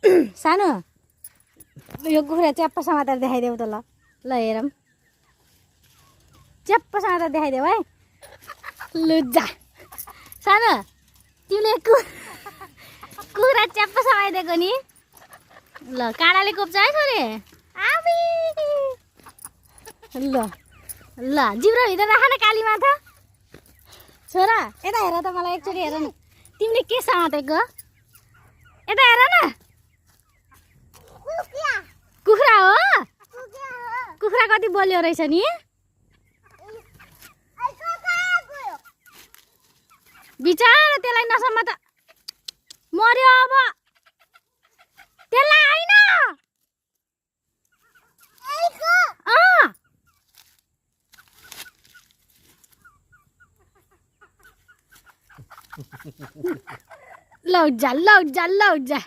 सानो यो कुखुरा च्याप्प समातेर देखाइदेऊ त ल ल हेरौँ च्याप्प समातेर देखाइदेऊ है लुजा सानो तिमीले कुखुरा च्याप्प समाइदिएको नि ल काँडाले कोप्छ है छोरी आबी ल ल जिब्रो भित्र राख न काली माथा छोरा यता हेर त मलाई एकचोटि हेर न तिमीले के समातेको यता हेर न कुखुरा हो कुखुरा कति बलियो रहेछ नि बिचारा त्यसलाई नसम्म त मर्यो अब त्यसलाई हैन लौजा लौजा लौजा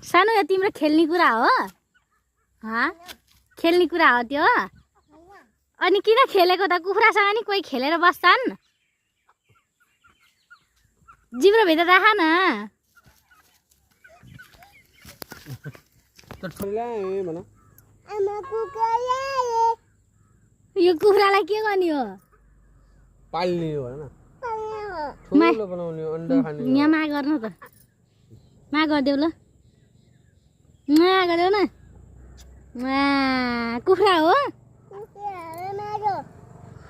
सानो यो तिम्रो खेल्ने कुरा हो खेल्ने कुरा हो त्यो अनि किन खेलेको त कुखुरासँग नि कोही खेलेर बस्छन् जिब्रो भित्र राख न यो कुखुरालाई के गर्ने हो पाल्ने हो हैन ठुलो बनाउने अन्डा खाने यहाँ मा गर्नु त मा गर्देऊ ल मा गर्देऊ न मा कुखुरा हो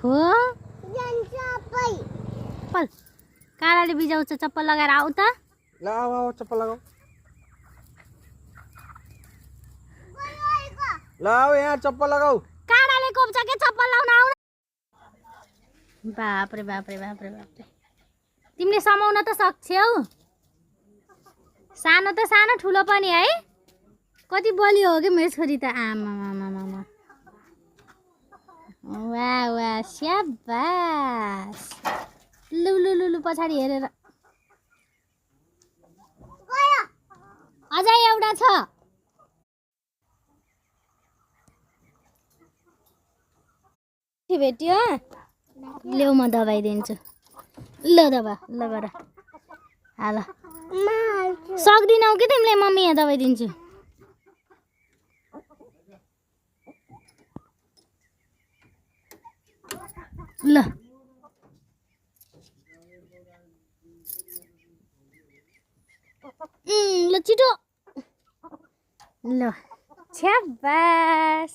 हो चप्पल कालाले बिजाउँछ चप्पल लगाएर आऊ त ल आऊ चप्पल लगाऊ ल आऊ यहाँ चप्पल लगाऊ काँडाले कोप्छ के चप्पल लाउन आउन बाप रे बाप रे बाप रे बाप रे तिमीले समाउन त सक्छौ सानो त सानो ठुलो पनि है कति बलियो हो कि मेरो छोरी त आमा वाह वाह स्याबास लु लु लु लु पछाडि हेरेर अझै एउटा छ भेट्यो ल्याउ म दबाई दिन्छु ल दबा ल गर हाल सक्दिनौ कि तिमीले मम्मी यहाँ दबाई दिन्छु ल ल छिटो ल छ्याबास